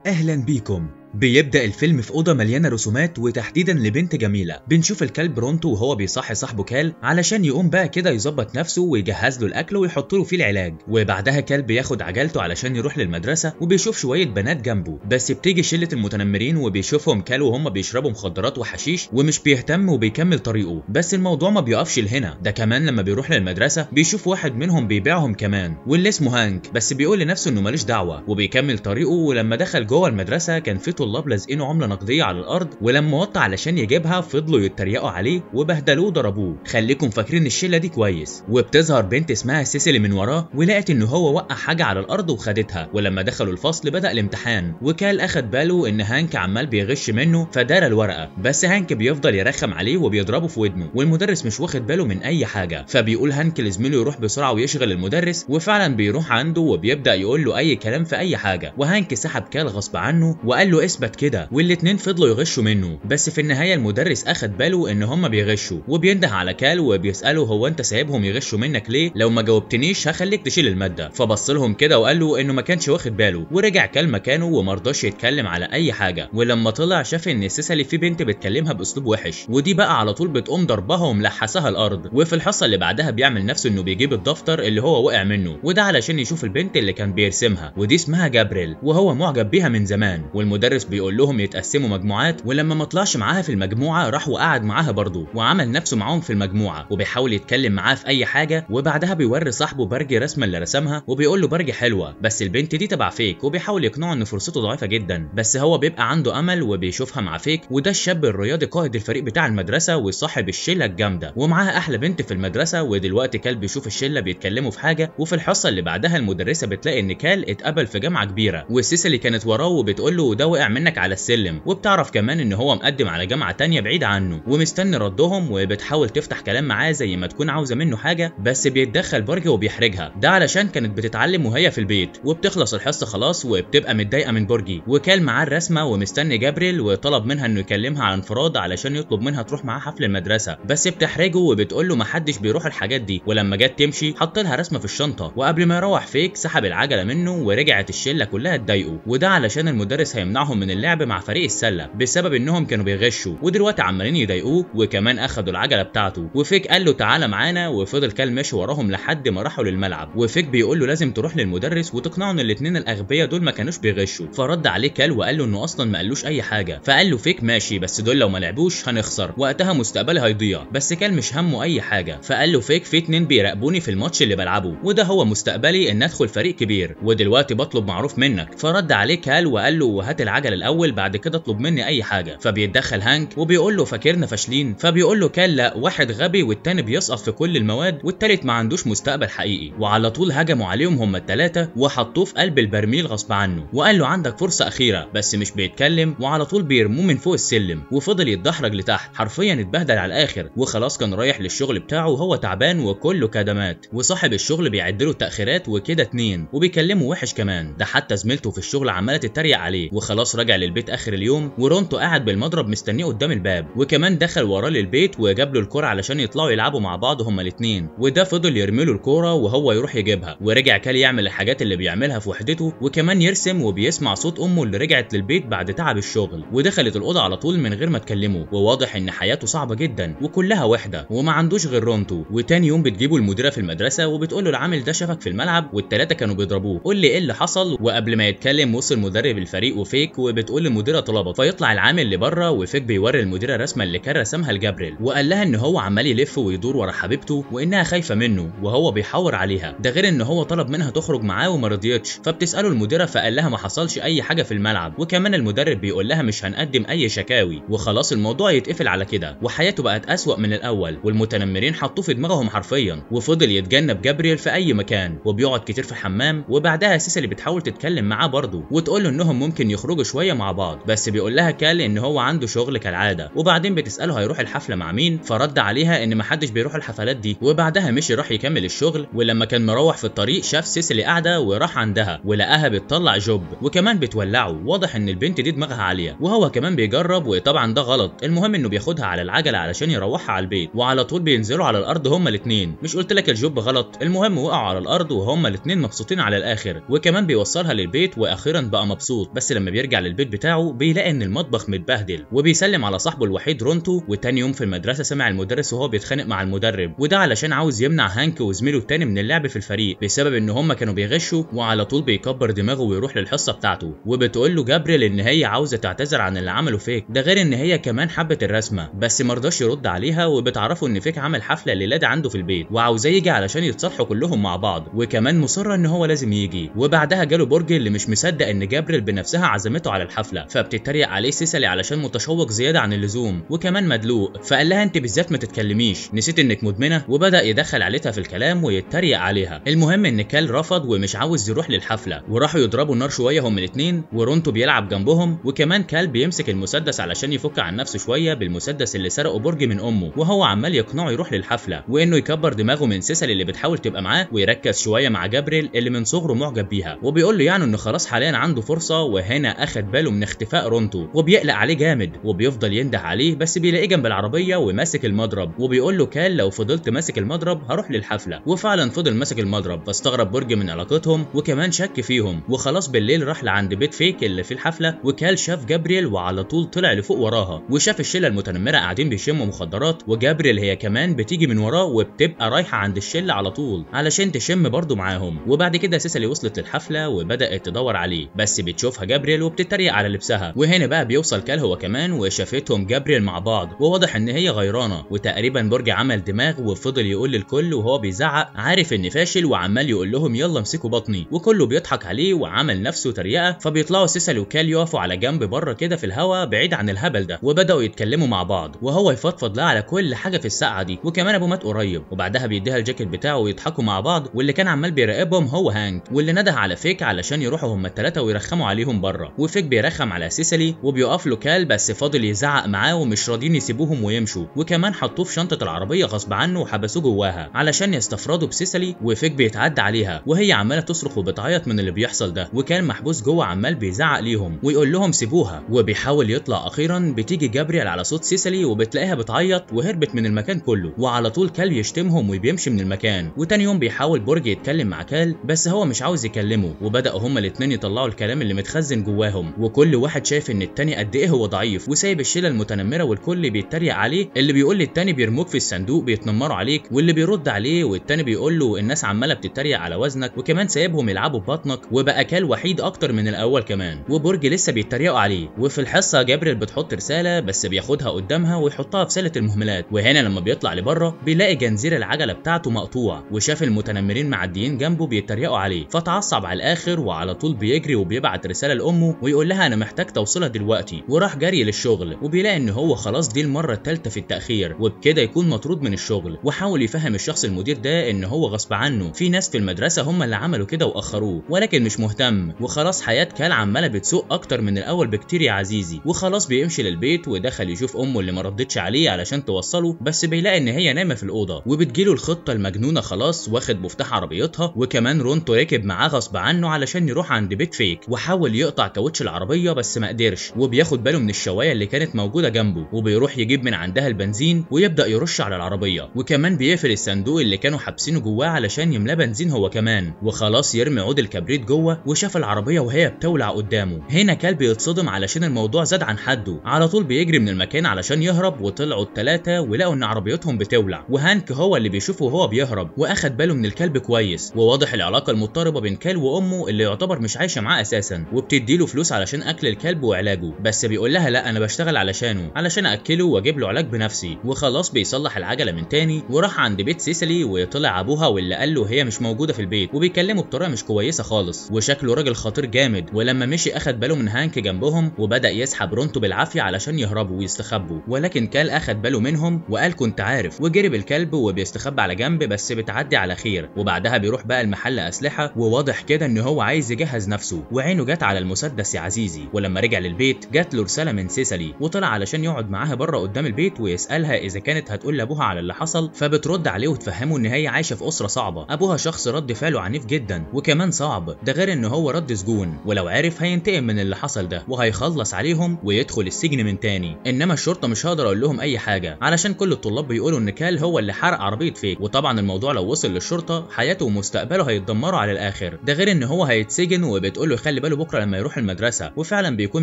اهلا بيكم. بيبدأ الفيلم في أوضة مليانة رسومات وتحديدا لبنت جميلة. بنشوف الكلب رونتو وهو بيصحي صاحبه كال علشان يقوم بقى كده يظبط نفسه ويجهز له الأكل ويحط له فيه العلاج. وبعدها كال بياخد عجلته علشان يروح للمدرسة وبيشوف شوية بنات جنبه، بس بتيجي شلة المتنمرين وبيشوفهم كال وهم بيشربوا مخدرات وحشيش ومش بيهتم وبيكمل طريقه. بس الموضوع ما بيقفش لهنا، ده كمان لما بيروح للمدرسة بيشوف واحد منهم بيبيعهم كمان واللي اسمه هانك، بس بيقول لنفسه انه ماليش دعوة وبيكمل طريقه. ولما دخل جوه المدرسة كان في طلاب لازقينه عمله نقدية على الارض، ولما وطى علشان يجيبها فضلوا يتريقوا عليه وبهدلوه وضربوه. خليكم فاكرين الشلة دي كويس. وبتظهر بنت اسمها سيسيلي من وراه ولقت ان هو وقع حاجة على الارض وخدتها. ولما دخلوا الفصل بدا الامتحان، وكال اخد باله ان هانك عمال بيغش منه فدار الورقة، بس هانك بيفضل يرخم عليه وبيضربه في ودنه والمدرس مش واخد باله من اي حاجة. فبيقول هانك لزميله يروح بسرعة ويشغل المدرس، وفعلا بيروح عنده وبيبدا يقول له اي كلام في اي حاجة. وهانك سحب كال غصب عنه وقال له اثبت كده، والاتنين فضلوا يغشوا منه. بس في النهاية المدرس اخد باله ان هما بيغشوا وبينده على كال وبيساله هو انت سايبهم يغشوا منك ليه؟ لو ما جاوبتنيش هخليك تشيل المادة. فبص لهم كده وقال له انه ما كانش واخد باله، ورجع كال مكانه ومرضاش يتكلم على اي حاجة. ولما طلع شاف ان سيسالي في بنت بتكلمها باسلوب وحش، ودي بقى على طول بتقوم ضربها وملحسها الارض. وفي الحصة اللي بعدها بيعمل نفسه انه بيجيب الدفتر اللي هو وقع منه، وده علشان يشوف البنت اللي كان بيرسمها، ودي اسمها جابريل وهو معجب بيها من زمان. والمدرس بيقول لهم يتقسموا مجموعات، ولما ما طلعش معاها في المجموعة راح وقعد معاها برضه وعمل نفسه معاهم في المجموعة وبيحاول يتكلم معاه في اي حاجة. وبعدها بيوري صاحبه برجي رسمه اللي رسمها وبيقول له برجي حلوة بس البنت دي تبع فيك، وبيحاول يقنعه ان فرصته ضعيفة جدا، بس هو بيبقى عنده امل وبيشوفها مع فيك، وده الشاب الرياضي قائد الفريق بتاع المدرسة وصاحب الشلة الجامدة ومعاها احلى بنت في المدرسة. ودلوقتي كال بيشوف الشلة بيتكلموا في حاجة، وفي الحصة اللي بعدها المدرسة بتلاقي ان كال اتقبل في جامعه كبيرة، والسيسلي كانت وراه وبتقول له ده وقع منك على السلم، وبتعرف كمان ان هو مقدم على جامعه تانية بعيد عنه ومستني ردهم، وبتحاول تفتح كلام معاه زي ما تكون عاوزه منه حاجة، بس بيتدخل برج وبيحرجها، ده علشان كانت بتتعلم وهي في البيت. وبتخلص الحصة خلاص وبتبقى متضايقة من برجي، وكال معاه الرسمة ومستني جابريل وطلب منها انه يكلمها على انفراد علشان يطلب منها تروح معاه حفل المدرسة، بس بتحرجه وبتقول له محدش بيروح الحاجات دي. ولما جت تمشي حط لها رسمه في الشنطة، وقبل ما يروح فيك سحب العجلة منه ورجعت الشلة كلها تضايقه، وده علشان المدرس هيمنعهم من اللعب مع فريق السلة بسبب انهم كانوا بيغشوا ودلوقتي عمالين يضايقوه، وكمان اخدوا العجلة بتاعته. وفيك قال له تعالى معانا، وفضل كال ماشي وراهم لحد ما راحوا للملعب، وفيك بيقول له لازم تروح للمدرس وتقنعه ان الاثنين الاغبياء دول ما كانوش بيغشوا. فرد عليه كال وقال له انه اصلا ما قالوش اي حاجة، فقال له فيك ماشي بس دول لو ما لعبوش هنخسر وقتها مستقبلي هيضيع، بس كال مش همه اي حاجة. فقال له فيك في اتنين بيراقبوني في الماتش اللي بلعبه وده هو مستقبلي ان ادخل فريق كبير، ودلوقتي بطلب معروف منك. فرد عليه كال وقال له هات العجلة الاول بعد كده اطلب مني اي حاجة. فبيتدخل هانك وبيقول له فاكرنا فاشلين؟ فبيقول له كال لا، واحد غبي والتاني بيسقط في كل المواد والتالت ما عندوش مستقبل حقيقي. وعلى طول هجموا عليهم هم الثلاثة وحطوه في قلب البرميل غصب عنه، وقال له عندك فرصة اخيرة، بس مش بيتكلم وعلى طول بيرموه من فوق السلم وفضل يتدحرج لتحت، حرفيا اتبهدل على الاخر. وخلاص كان رايح للشغل بتاعه وهو تعبان وكله كدمات، وصاحب الشغل بيعدله التاخيرات وكده اتنين وبيكلمه وحش كمان، ده حتى زميلته في الشغل عماله تتريق عليه. وخلاص رجع للبيت اخر اليوم ورونتو قاعد بالمضرب مستنيه قدام الباب، وكمان دخل وراه للبيت وجاب له الكرة علشان يطلعوا يلعبوا مع بعض هما الاثنين، وده فضل يرمي له الكورة وهو يروح يجيبها. ورجع كال يعمل الحاجات اللي بيعملها في وحدته وكمان يرسم، وبيسمع صوت امه اللي رجعت للبيت بعد تعب الشغل ودخلت الاوضة على طول من غير ما تكلمه، وواضح ان حياته صعبة جدا وكلها وحده وما عندوش غير رونتو. وتاني يوم بتجيبه المديرة في المدرسة وبتقول له العامل ده شافك في الملعب والثلاثة كانوا بيضربوه، قول لي ايه اللي حصل. وقبل ما يتكلم وصل مدرب الفريق وفيك وبتقول للمديره طلبت، فيطلع العامل اللي بره وفيك بيوري المديرة الرسمة اللي كان رسمها لجابريل، وقال لها ان هو عمال يلف ويدور ورا حبيبته وانها خايفة منه وهو بيحاور عليها، ده غير ان هو طلب منها تخرج معاه وما رضيتش. فبتساله المديرة فقال لها ما حصلش اي حاجة في الملعب، وكمان المدرب بيقول لها مش هنقدم اي شكاوي، وخلاص الموضوع يتقفل على كده. وحياته بقت اسوأ من الاول والمتنمرين حطوه في دماغهم حرفيا، وفضل يتجنب جابريل في اي مكان وبيقعد كتير في الحمام. وبعدها سيسلي بتحاول تتكلم معاه برضه وتقول له انهم ممكن يخرجوا شوية شوية مع بعض، بس بيقول لها كال ان هو عنده شغل كالعادة. وبعدين بتساله هيروح الحفلة مع مين، فرد عليها ان محدش بيروح الحفلات دي. وبعدها مشي راح يكمل الشغل، ولما كان مروح في الطريق شاف سيسيلي قاعدة وراح عندها ولقاها بتطلع جوب وكمان بتولعه. واضح ان البنت دي دماغها عالية، وهو كمان بيجرب وطبعا ده غلط. المهم انه بياخدها على العجلة علشان يروحها على البيت، وعلى طول بينزلوا على الارض هما الاثنين. مش قلت لك الجوب غلط؟ المهم وقعوا على الارض وهما الاثنين مبسوطين على الاخر، وكمان بيوصلها للبيت واخيرا بقى مبسوط. بس لما بيرجع للبيت بتاعه بيلاقي ان المطبخ متبهدل، وبيسلم على صاحبه الوحيد رونتو. وتاني يوم في المدرسة سمع المدرس وهو بيتخانق مع المدرب، وده علشان عاوز يمنع هانك وزميله التاني من اللعب في الفريق بسبب ان هما كانوا بيغشوا. وعلى طول بيكبر دماغه ويروح للحصه بتاعته، وبتقول له جابريل ان هي عاوزه تعتذر عن اللي عمله فيك ده، غير ان هي كمان حبت الرسمة، بس مرضاش يرد عليها. وبتعرفوا ان فيك عمل حفلة ليلاد عنده في البيت وعاوزاه يجي علشان يتصالحوا كلهم مع بعض، وكمان مصرة ان هو لازم يجي. وبعدها جاله برج اللي مش مصدق ان جابريل بنفسها عزمته على الحفلة، فبتتريق عليه سيسيلي علشان متشوق زيادة عن اللزوم وكمان مدلوق، فقال لها انت بالذات ما تتكلميش، نسيت انك مدمنه. وبدا يدخل عيلتها في الكلام ويتريق عليها. المهم ان كال رفض ومش عاوز يروح للحفله، وراحوا يضربوا النار شوية هم الاثنين، ورونتو بيلعب جنبهم، وكمان كال بيمسك المسدس علشان يفك عن نفسه شوية بالمسدس اللي سرقه برج من امه، وهو عمال يقنعه يروح للحفله وانه يكبر دماغه من سيسيلي اللي بتحاول تبقى معاه، ويركز شوية مع جابريل اللي من صغره معجب بيها، وبيقول له يعني انه خلاص حاليا عنده فرصة. وهنا اخد باله من اختفاء رونتو وبيقلق عليه جامد، وبيفضل ينده عليه، بس بيلاقيه جنب العربية وماسك المضرب، وبيقول له كال لو فضلت ماسك المضرب هروح للحفله، وفعلا فضل ماسك المضرب. فاستغرب برج من علاقتهم وكمان شك فيهم، وخلاص بالليل راح لعند بيت فيك اللي في الحفلة، وكال شاف جابريل وعلى طول طلع لفوق وراها، وشاف الشلة المتنمره قاعدين بيشموا مخدرات، وجابريل هي كمان بتيجي من وراه وبتبقى رايحة عند الشلة على طول علشان تشم برضه معاهم. وبعد كده سيسيلي وصلت للحفله وبدات تدور عليه، بس بتشوفها جابريل وبتتريق على لبسها. وهنا بقى بيوصل كال هو كمان وشافتهم جابريل مع بعض، وواضح ان هي غيرانه، وتقريبا برج عمل دماغ وفضل يقول للكل وهو بيزعق عارف ان فاشل، وعمال يقول لهم يلا امسكوا بطني، وكله بيضحك عليه وعمل نفسه تريقه. فبيطلعوا سيسيلي وكال يقفوا على جنب بره كده في الهوا بعيد عن الهبل ده، وبداوا يتكلموا مع بعض، وهو يفضفض لها على كل حاجة في السقعه دي، وكمان ابوه مات قريب. وبعدها بيديها الجاكيت بتاعه ويضحكوا مع بعض، واللي كان عمال بيراقبهم هو هانك، واللي نده على فيك علشان يروحوا هم الثلاثة ويرخموا عليهم بره. وفيك بيرخم على سيسيلي وبيقف له كال، بس فاضل يزعق معاه ومش راضيين يسيبوهم ويمشوا، وكمان حطوه في شنطه العربية غصب عنه وحبسوه جواها علشان يستفردوا بسيسيلي. وفيك بيتعدى عليها وهي عماله تصرخ وبتعيط من اللي بيحصل ده، وكان محبوس جوه عمال بيزعق ليهم ويقول لهم سيبوها، وبيحاول يطلع. اخيرا بتيجي جابريل على صوت سيسيلي وبتلاقيها بتعيط وهربت من المكان كله، وعلى طول كال يشتمهم وبيمشي من المكان. وتاني يوم بيحاول برج يتكلم مع كال بس هو مش عاوز يكلمه، وبداوا هما الاثنين يطلعوا الكلام اللي متخزن جواهم، وكل واحد شايف ان التاني قد ايه هو ضعيف وسايب الشلة المتنمره والكل بيتريق عليه، اللي بيقول للتاني بيرموك في الصندوق بيتنمروا عليك، واللي بيرد عليه والتاني بيقول له الناس عماله بتتريق على وزنك، وكمان سايبهم يلعبوا ببطنك، وبقى كال وحيد اكتر من الاول كمان، وبرج لسه بيتريقوا عليه. وفي الحصة جابريل بتحط رسالة بس بياخدها قدامها ويحطها في سله المهملات، وهنا لما بيطلع لبره بيلاقي جنزير العجلة بتاعته مقطوع، وشاف المتنمرين معديين جنبه بيتريقوا عليه، فتعصب على الاخر وعلى طول بيجري وبيبعت رسالة لامه ويقول لها انا محتاج توصيلها دلوقتي، وراح جري للشغل. وبيلاقي ان هو خلاص دي المرة الثالثة في التاخير، وبكده يكون مطرود من الشغل. وحاول يفهم الشخص المدير ده ان هو غصب عنه، في ناس في المدرسة هم اللي عملوا كده واخروه، ولكن مش مهتم. وخلاص حياة كال عماله بتسوق اكتر من الاول بكتير يا عزيزي. وخلاص بيمشي للبيت ودخل يشوف امه اللي ما ردتش عليه علشان توصله، بس بيلاقي ان هي نايمة في الاوضة. وبتجيله الخطة المجنونة، خلاص واخد مفتاح عربيتها، وكمان رونتو ركب معاه غصب عنه علشان يروح عند بيت فيك، وحاول يقطع كاوتش العربية بس ما قدرش، وبياخد باله من الشوايه اللي كانت موجودة جنبه، وبيروح يجيب من عندها البنزين ويبدا يرش على العربية، وكمان بيقفل الصندوق اللي كانوا حابسينه جواه علشان يملاه بنزين هو كمان، وخلاص يرمي عود الكبريت جوه. وشاف العربية وهي بتولع قدامه. هنا كلب يتصدم علشان الموضوع زاد عن حده، على طول بيجري من المكان علشان يهرب. وطلعوا الثلاثة ولقوا ان عربيتهم بتولع، وهانك هو اللي بيشوفه وهو بيهرب، واخد باله من الكلب كويس. وواضح العلاقة المضطربة بين كال وامه اللي يعتبر مش عايشه معاه اساسا، وبتديله فلوس علشان اكل الكلب وعلاجه، بس بيقول لها لا انا بشتغل علشانه، علشان اكله واجيب له علاج بنفسي. وخلاص بيصلح العجلة من تاني، وراح عند بيت سيسيلي وطلع ابوها واللي قال له هي مش موجودة في البيت، وبيكلمه بطريقة مش كويسة خالص، وشكله راجل خطير جامد. ولما مشي اخد باله من هانك جنبهم، وبدا يسحب رونتو بالعافية علشان يهربوا ويستخبوا، ولكن كال اخد باله منهم وقال كنت عارف، وجري بالكلب وبيستخبى على جنب بس بتعدي على خير. وبعدها بيروح بقى المحل اسلحة، وواضح كده ان هو عايز يجهز نفسه، وعينه جت على المسدس يا يا عزيزي. ولما رجع للبيت جات له رسالة من سيسلي، وطلع علشان يقعد معاها بره قدام البيت ويسالها اذا كانت هتقول لابوها على اللي حصل. فبترد عليه وتفهمه ان هي عايشه في اسره صعبة، ابوها شخص رد فعله عنيف جدا وكمان صعب، ده غير ان هو رد سجون، ولو عرف هينتقم من اللي حصل ده وهيخلص عليهم ويدخل السجن من تاني. انما الشرطة مش هقدر اقول لهم اي حاجة علشان كل الطلاب بيقولوا ان كال هو اللي حرق عربية فيك، وطبعا الموضوع لو وصل للشرطة حياته ومستقبله هيتدمروا على الاخر، ده غير ان هو هيتسجن. وبتقول له خلي باله بكره لما يروح المدرسة، وفعلا بيكون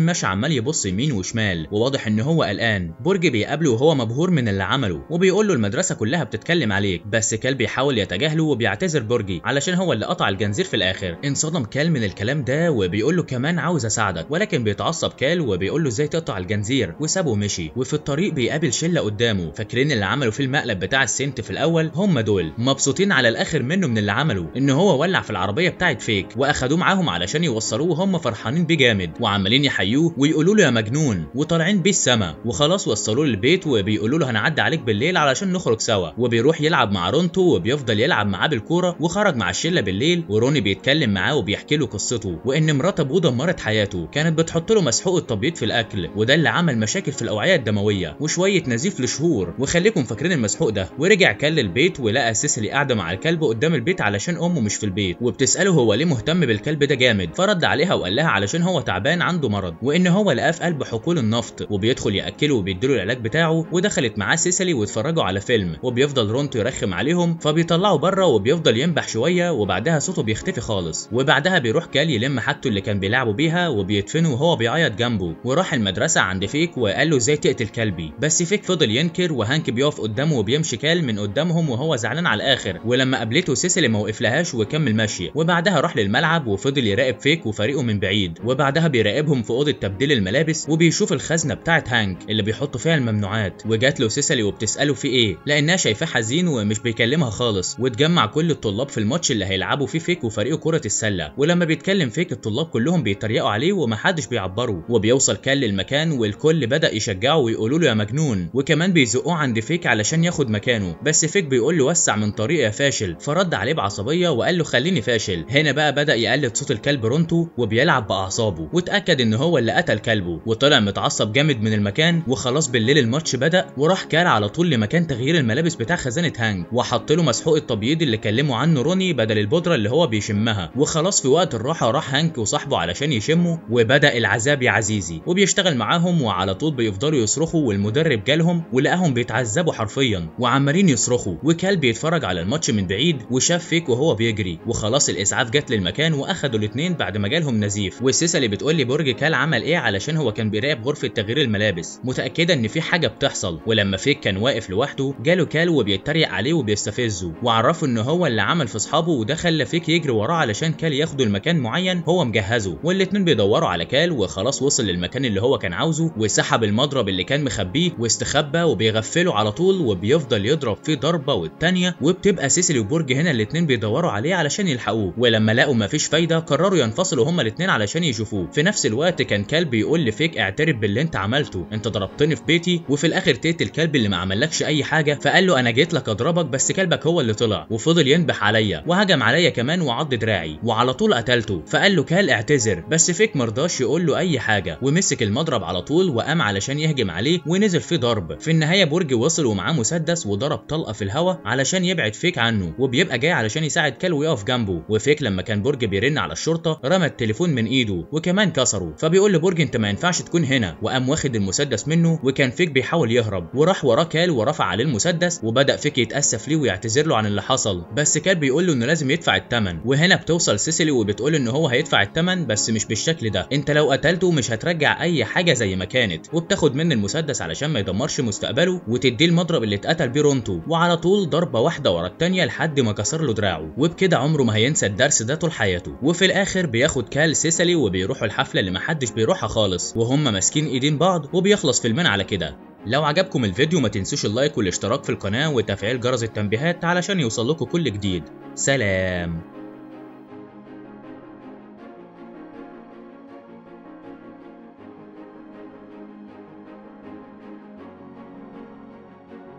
ماشي عمال يبص يمين وشمال وواضح ان هو قلقان. برج بيقابله وهو مبهور من اللي عمله وبيقول له المدرسة كلها بتتكلم عليك، بس كال بيحاول يتجاهله وبيعتذر برجي علشان هو اللي قطع الجنزير في الاخر. انصدم كال من الكلام ده وبيقول له كمان عاوز اساعدك، ولكن بيتعصب كال وبيقول له ازاي تقطع الجنزير، وسابه ومشي. وفي الطريق بيقابل شله قدامه فاكرين اللي عملوا في المقلب بتاع السنت في الاول هم دول، مبسوطين على الاخر منه من اللي عمله ان هو ولع في العربية بتاعت فيك، واخدوه معاهم علشان يوصلوه وهم فرحانين بيه جامد وعمالين يحيوه ويقولوا له يا مجنون وطالعين بيه السما. وخلاص وصلوه للبيت وبيقولوا له هنعدي عليك بالليل علشان نخرج سوا، وبيروح يلعب مع رونتو وبيفضل يلعب معاه بالكورة. وخرج مع الشلة بالليل وروني بيتكلم معاه وبيحكي له قصته وان مرات ابوه دمرت حياته، كانت بتحط له مسحوق التبييض في الاكل وده اللي عمل مشاكل في الاوعية الدموية وشوية نزيف لشهور، وخليكم فاكرين المسحوق ده. ورجع كل البيت ولقى سيسلي قاعدة مع الكلب قدام البيت علشان امه مش في البيت، وبتساله هو ليه مهتم بالكلب ده جامد، فرد عليها وقال لها علشان هو تعبان عنده مرض وان هو لقاه في قلب حقول النفط، وبيدخل ياكله وبيديله العلاج بتاعه. ودخلت معاه سيسلي واتفرجوا على فيلم، وبيفضل رونتو يرخم عليهم فبيطلعوا بره وبيفضل ينبح شوية وبعدها صوته بيختفي خالص. وبعدها بيروح كال يلم حاجته اللي كان بيلعبوا بيها وبيدفنه وهو بيعيط جنبه، وراح المدرسة عند فيك وقال له ازاي تقتل كلبي، بس فيك فضل ينكر وهانك بيقف قدامه وبيمشي كال من قدامهم وهو زعلان على الاخر. ولما قابلته سيسلي ما وقفلهاش وكمل ماشي. وبعدها راح للملعب وفضل يراقب فيك وفريقه من بعيد، وبعدها بيراقبهم في اوضة تبديل الملابس وبيشوف الخزنة بتاعت هانك اللي بيحطوا فيها الممنوعات. وجات له سيسلي وبتساله في ايه لانها شايفاه حزين ومش بيكلمها خالص. واتجمع كل الطلاب في الماتش اللي هيلعبوا فيه فيك وفريقه كره السلة، ولما بيتكلم فيك الطلاب كلهم بيتريقوا عليه ومحدش بيعبره. وبيوصل كال للمكان والكل بدا يشجعه ويقولوا له يا مجنون، وكمان بيزقوه عند فيك علشان ياخد مكانه، بس فيك بيقول له وسع من طريقي يا فاشل، فرد عليه بعصبيه وقال له خليني فاشل. هنا بقى بدا يقلد صوت الكلب رونتو وبيلعب باعصابه واتاكد ان هو اللي قتل كلبه، وطلع متعصب جامد من المكان. وخلاص بالليل الماتش بدا، وراح كال على طول لمكان تغيير الملابس بتاع خزانه هانك وحط له مسحوق التبييض اللي كلمة عنه روني بدل البودره اللي هو بيشمها. وخلاص في وقت الراحة راح هانك وصاحبه علشان يشمه، وبدا العذاب يا عزيزي، وبيشتغل معاهم وعلى طول بيفضلوا يصرخوا، والمدرب جالهم ولقاهم بيتعذبوا حرفيا وعمالين يصرخوا. وكال بيتفرج على الماتش من بعيد وشاف فيك وهو بيجري، وخلاص الاسعاف جت للمكان واخدوا الاثنين بعد ما جالهم نزيف. وسيسلي بتقول لي برج كال عمل ايه علشان هو كان بيراقب غرفة تغيير الملابس، متاكدة ان في حاجة بتحصل. ولما فيك كان واقف لوحده جاله كال وبيتريق عليه وبيستفزه وعرفه ان هو اللي عمل في اصحابه، وده خلى فيك يجري وراه علشان كال ياخده لمكان معين هو مجهزة. والاثنين بيدوروا على كال، وخلاص وصل للمكان اللي هو كان عاوزه وسحب المضرب اللي كان مخبيه واستخبى وبيغفله على طول وبيفضل يضرب فيه ضربه والتانية. وبتبقى سيسلي وبرج هنا الاثنين بيدوروا عليه علشان يلحقوه، ولما لقوا مفيش فايده قرروا ينفصلوا هما الاثنين علشان يشوفوه. في نفس الوقت كان كال بيقول لفيك اعترف باللي انت عملته، انت ضربتني في بيتي وفي الاخر تقتل كلب اللي ما عملكش اي حاجة. فقال له انا جيت لك اضربك بس كلبك هو اللي طلع وفضل ينبح عليا وهجم عليا كمان وعض دراعي وعلى طول قتلته. فقال له كال اعتذر، بس فيك مرضاش يقول له اي حاجة ومسك المضرب على طول وقام علشان يهجم عليه ونزل فيه ضرب. في النهاية برج وصل ومعاه مسدس وضرب طلقه في الهوا علشان يبعد فيك عنه، وبيبقى جاي علشان يساعد كال ويقف جنبه. وفيك لما كان برج بيرن على الشرطة رمى التليفون من ايده وكمان كسره، فبيقول لبرج انت ما ينفعش تكون هنا، وقام واخد المسدس منه. وكان فيك بيحاول يهرب وراح وراه كال ورفع عليه المسدس، وبدا فيك يتاسف ليه ويعتذر له عن اللي حصل، بس كال بيقول له انه لازم يدفع الثمن. وهنا بتوصل سيسلي وبتقول ان هو هيدفع الثمن بس مش بالشكل ده، انت لو قتلته مش هترجع اي حاجة زي ما كانت. وبتاخد منه المسدس علشان ما يدمرش مستقبله وتديه المضرب اللي اتقتل بيه رونتو، وعلى طول ضربه واحدة ورا الثانية لحد ما كسر له دراعه، وبكده عمره ما هينسى الدرس ده طول حياته. وفي الاخر بياخد كال سيسلي وبيروحوا الحفلة اللي محدش بيروحها خالص وهم ماسكين ايدين بعض، وبيخلص فيلمنا على كده. لو عجبكم الفيديو ما تنسوش ال like والاشتراك في القناة وتفعيل جرس التنبيهات علشان يوصل لكم كل جديد. سلام.